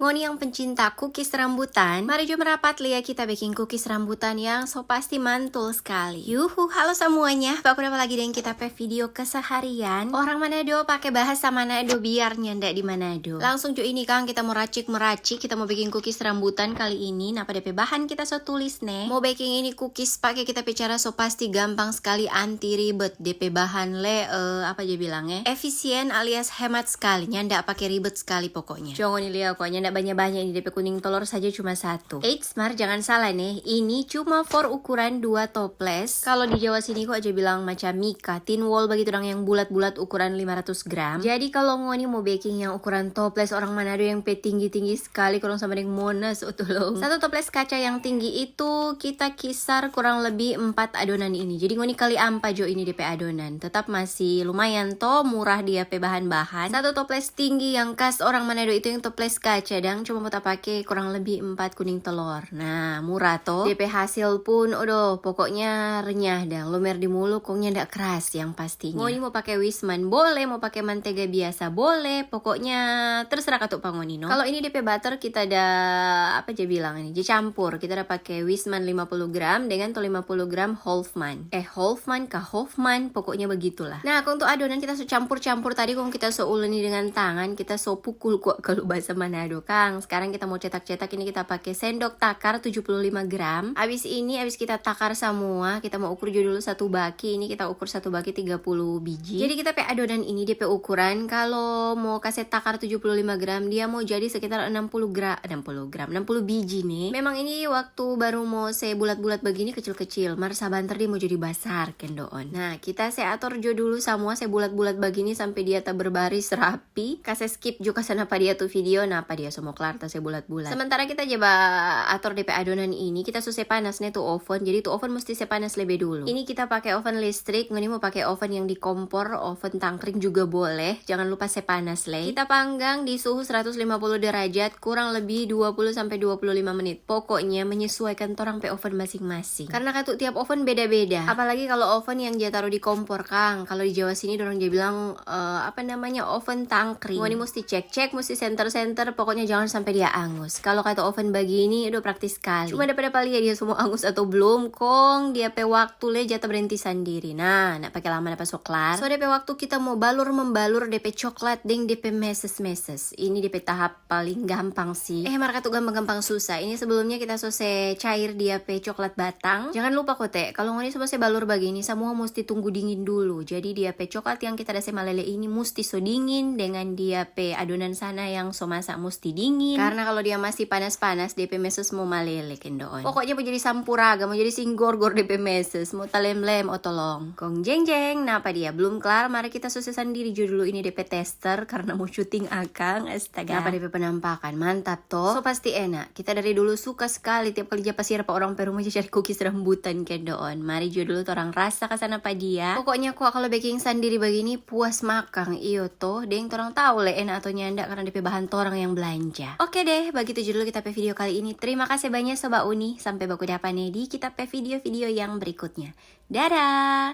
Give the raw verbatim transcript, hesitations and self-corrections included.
Ngoni yang pencinta cookies rambutan, mari jo merapat lia kita biking cookies rambutan yang so pasti mantul skali. Yuhu, halo semuanya, baku dapa lagi deng kita pe video keseharian. Orang Manado pake bahasa Manado biar nyanda di Manado. Langsung jo ini kang, kita mo racik-meracik, kita mo biking cookies rambutan kali ini. Napa depe bahan kita so tulis ne. Mo biking ini cookies pake kita pe cara so pasti gampang skali, anti ribet. Depe bahan le, eh, apa ja bilang eh, efisien alias hemat skali, nyanda pake ribet skali pokoknya. Coba ngoni lia kwa, nyanda banya-banya ini, depe kuning telor saja cuma satu. Eits, mar jangan salah ne, ini cuma for ukuran dua toples. Kalo di Jawa sini kwa ja bilang macam mika, thin wall bagitu dang, yang bulat-bulat ukuran lima ratus gram. Jadi kalo ngoni mo biking yang ukuran toples orang Manado yang pe tinggi-tinggi skali, kurang sama deng Monas, oh tolong. Satu toples kaca yang tinggi itu kita kisar kurang lebih empat adonan ini. Jadi ngoni kali ampa jo ini depe adonan. Tetap masih lumayan to, murah dia pe bahan-bahan. Satu toples tinggi yang khas orang Manado itu yang toples kaca dang, cuma mo tapake kurang lebih empat kuning telor. Nah, murah to. Depe hasil pun, odoh, pokoknya renyah dang. Lumer di mulu, kong nyanda keras yang pastinya. Ngoni mo pake Wisman boleh, mo pake mantega biasa boleh, pokoknya terserah katu pa ngoni no. Kalo ini depe butter kita da, apa ja bilang ini, ja campur. Kita da pake Wisman lima puluh gram dengan tu lima puluh gram Hofmann. Eh, Hofmann ka Hoffman, pokoknya begitulah. Nah, kong tu adonan kita so campur-campur tadi, kong kita so uleni dengan tangan, kita so pukul kwa kalu bahasa Manado kang. Sekarang kita mo cetak-cetak, ini kita pake sendok takar tujuh puluh lima gram. Abis ini, abis kita takar samua, kita mo ukur jo dulu satu baki. Ini kita ukur satu baki tiga puluh biji. Jadi kita pe adonan ini, dia pe ukuran, kalo mo kase takar tujuh puluh lima gram, dia mo jadi sekitar enam puluh gra-, enam puluh gram, enam puluh biji ne. Memang ini waktu baru mo se bulat-bulat bagini kecil-kecil, mar sabantar dia mo jadi basar, kendoon. Nah, kita se ator jo dulu samua se bulat-bulat bagini sampe dia taberbaris rapi. Kase skip jo ka sana pa dia tu video, napa dia so mo klar ta se bulat-bulat. Sementara kita ja ba ator depe adonan ini, kita so se panas ne tu oven. Jadi tu oven musti se panas lebe dulu. Ini kita pake oven listrik, ngoni mo pake oven yang di kompor, oven tangkring juga boleh. Jangan lupa se panas lei. Kita panggang di suhu seratus lima puluh derajat kurang lebih dua puluh sampe dua puluh lima menit. Pokoknya menyesuaikan torang pe oven masing-masing. Karena katu tiap oven beda-beda. Apalagi kalo oven yang ja taru di kompor kang. Kalo di Jawa sini dorang ja bilang, eh, apa namanya, oven tangkring. Ngoni musti cek-cek, musti senter-senter, pokoknya jangan sampe dia angus. Kalo katu oven bagini, aduh praktis skali. Cuma dapa-dapa lia dia so mo angus atau blum, kong dia pe waktu le ja taberenti sandiri. Nah, nda pake lama dapa so klar. So depe waktu kita mo balur-membalur depe coklat deng depe meses-meses. Ini depe tahap paling gampang sih. Eh, mar katu gampang-gampang susah. Ini sebelumnya kita so se cair dia pe coklat batang. Jangan lupa kote, kalo ngoni so mo se balur bagini, samua musti tunggu dingin dulu. Jadi dia pe coklat yang kita da se malele ini musti so dingin, dengan dia pe adonan sana yang so masa musti dingin. Karena kalo dia masih panas-panas, dia pe meses mo malele, kendoon. Pokoknya mo jadi sampuraga, mo jadi singgorgor dia pe meses, mo talemlem, oh tolong. Kong jeng jeng, napa dia? Belum klar, mari kita so se sandiri jo dulu ini depe tester, karena mo syuting akang, astaga. Napa depe penampakan? Mantap to? So pasti enak. Kita dari dulu suka skali tiap kali ja pasiar pa orang pe rumah ja cari cookies rambutan, kendoon. Mari jo dulu torang rasa ka sana pa dia. Pokoknya kwa kalo beking sandiri bagini puas makang, iyo to. Deng torang tau le enak atau nyanda karena depe bahan torang yang belanja. Oke deh, bagitu jo dulu kita pe video kali ini. Terima kasih banyak Sobat Uni. Sampe baku dapa ne di kita pe video-video yang berikutnya. Dadah!